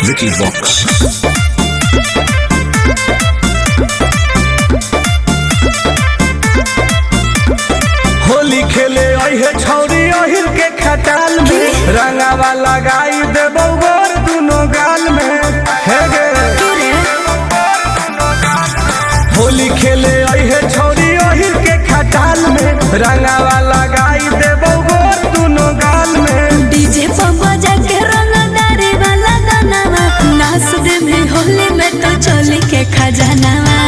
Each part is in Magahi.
Vicky Vox. Holi खेले अहे छौरी अहिर के खटाल में, रंगावा लगाई देबौ गोर दुनो गाल में। हे गे, होली खेले अहे छौरी अहिर के खटाल में, रंगावा लगाई देबौ गोर दुनो गाल में। डीजे पर बजा के रंगदारी वाला गानावा, नाच दे में होली में तो चोली के खजानावा।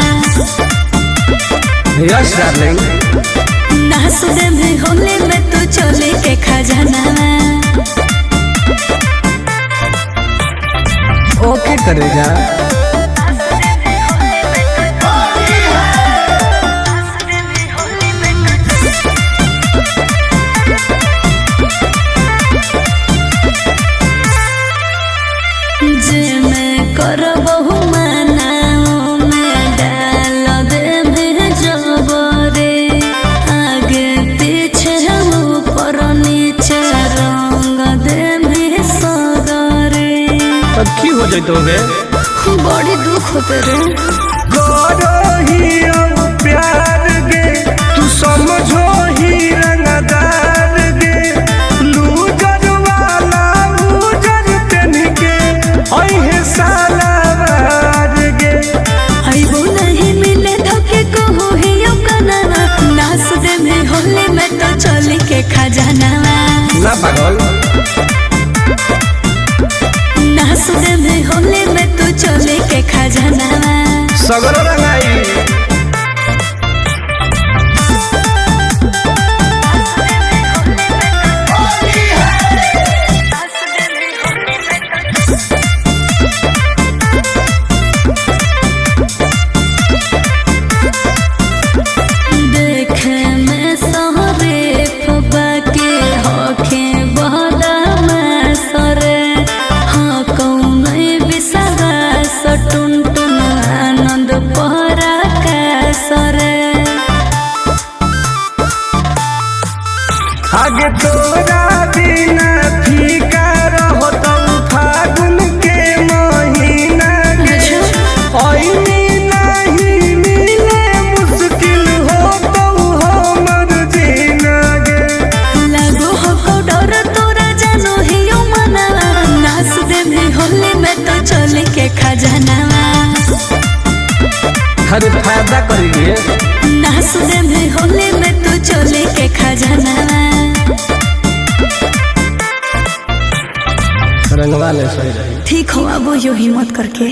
Yes darling. नाच दे में होली में तो चोली के खजानावा। ओके करेगा। जे मैं करबहु माना में डाल दे में जबरे, आगे पीछे ऊपर नीचे रंग दे में सगरे। अब की हो जइतो गे? बड़ी दुख होते रे। करो ही अब प्यार गे, तू समझो ही रंगदार गे, लूजर वाला उजर पेन के अहे साला वार गे। आइबो नहीं मिले धोखे को ही कनावा, नाच दे में होली में तो चोली के खजानावा। ना पागल। नाच दे में होली में तो चोली के खजानावा। सगरो रंगाई। देखे में सहरे फुबा के होखे बहदा सरे, हाँ कौन विश्वास टुन टुन आनंद पहरा का सरे। आगे तोरा बिना फीका रहतौ फागुन के महीना गे, ऐनी नहीं मिले मुश्किल होतौ हमर जीना गे। लागो हो को डर तोरा जानो ही मनावा, नाच दे में होली में तो चोली के खजानावा। अरे फायदा करेंगे। नाच दे में होली में तो चोली के खजानावा। रंगवा ले सही रही। ठीक हो अब यो हिम्मत करके।